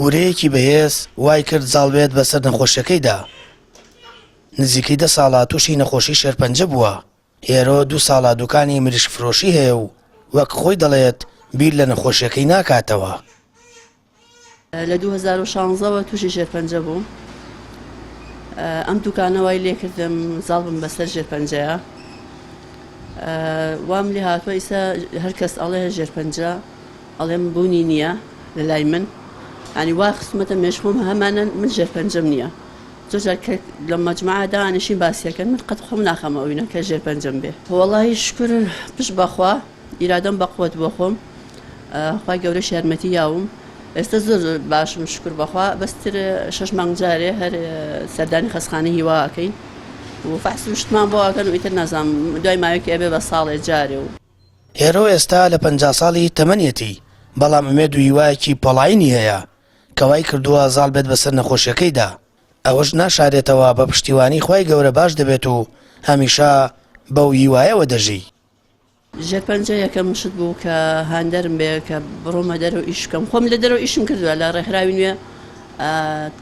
ورەیەکی بەهێز وای کرد زاڵ بێت بەسەر نەخۆشیەکەیدا. نزیکەی دە ساڵە تووشی نەخۆشی شێرپەنجە بووە. هێرۆ دوو ساڵە دوکانی مریشک فرۆشی هەیە و وەک خۆی دەڵێت بیر لە نەخۆشیەکەی ناکاتەوە. لە 2016 وە تووشی شێرپەنجە بووم ئەم دوکانە وای لێکردم زاڵ بم بەسەر ژێرپەنجەیە وام لێ هاتووە ئیسا هەر کەس ئەڵێ ژێرپەنجە ئەڵێم بوونی نییە لە لای من ینی وا خستمەتە مێشخۆم هەمانە من ژێرپەنجەم نییە زۆر جار کە لە مەجمەعە دانیشین باسیەکەن من قەت خۆم ناخەمە ئەوینە کە ژێرپەنجەم بێ وەڵی شکر پشت بەخوا ئیرادەم بەقوەت بۆ خۆم خوای گەورەش یارمەتی یاوم ئێستا زۆر زۆر باشم شکر بەخوا بەس تر شەش مانگ جارێ هەر سەردانی خەسخانەی هیوا ئەکەین و فەحس و شتمان بۆ ئەکەن و ئیتر نازانم دوای ماوەیەکی ئەبێ بە ساڵێ جارێ و. هێرۆ ئێستا لە 50 ساڵی تەمەنیەتی، بەڵام ئومێد و هیوایەکی پۆڵایینی هەیە کە وای کردووە زاڵ بێت بەسەر نەخۆشیەکەیدا، ئەوەش ناشارێتەوە بە پشتیوانی خوای گەورە باش دەبێت و هەمیشە بەو هیوایەوە دەژی. ژێرپەنجە یەکەم شت بوو کە هاندەرم بێ کە بڕۆمە دەرەوە ئیش بکەم خۆم لە دەرەوە ئیشم کردووە لە ڕێکخراوی نوێ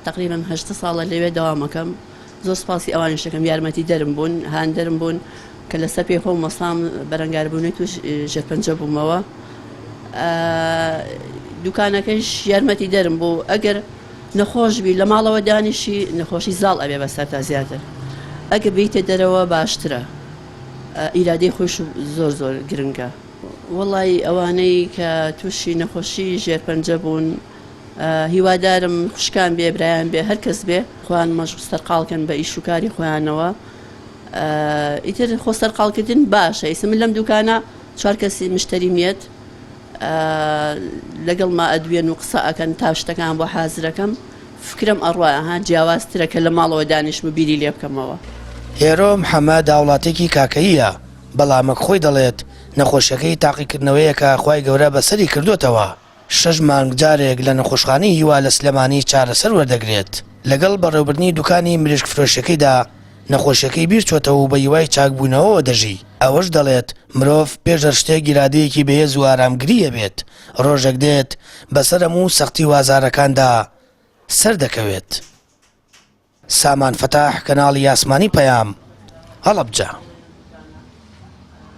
تقریبا هەشتە ساڵە لەوێ دەوامەکەم زۆر سپاسی ئەوانیش دەکەم یارمەتی دەرم بوون هاندەرم بوون کە لەسەر پێی خۆم وەستام بەرەنگاربوونەوەی تووش ژێرپەنجە بوومەوە دوکانەکەیش یارمەتی دەرم بوو ئەگەر نەخۆش بی لە ماڵەوە دانیشی نەخۆشی زاڵ ئەبێ بەسەرتا زیاتر ئەگە بیتە دەرەوە باشترە. ئیرادەی خۆیش زۆر زۆر گرنگە. وەڵایی ئەوانەی کە توشی نەخۆشی ژێرپەنجە بوون هیوادارم خوشکان بێ برایان بێ هەر کەس بێ خۆیان مەشغول سەرقاڵ کەن بە ئیش و کاری خۆیانەوە ئیتر خۆ سەرقاڵکردن باشە ئیسە من لەم دوکانە چوار کەسی مشتەریم یەت لەگەڵما ئەدوێن و قسە ئەکەن تا شتەکان بۆ حازرەکەم فکرم ئەڕوا ها جیاوازترە کە لە ماڵەوە دانیشم و بیری لێ بکەمەوە. هێرۆ محەمەد هاوڵاتیەکی کاکەییە، بەڵام وەک خۆی دەڵێت نەخۆشیەکەی تاقیکردنەوەیەکە خوای گەورە بەسەری کردۆتەوە، شەش مانگ جارێک لە نەخۆشخانەی هیوا لە سلێمانی چارەسەر وەردەگرێت، لەگەڵ بەڕێوبردنی دوکانی مریشک فرۆشیەکەیدا نەخۆشیەکەی بیرچۆتەوە و بە هیوای چاکبوونەوەوە دەژی، ئەوەش دەڵێت مرۆڤ پێش هەر شتێک ئیرادەیەکی بەهێز و ئارامگری هەبێت، ڕۆژێک دێت بەسەر هەموو سەختی و ئازارەکاندا سەردەکەوێت. سامان فەتاح، کەناڵی ئاسمانی پەیام، هەڵەبجە.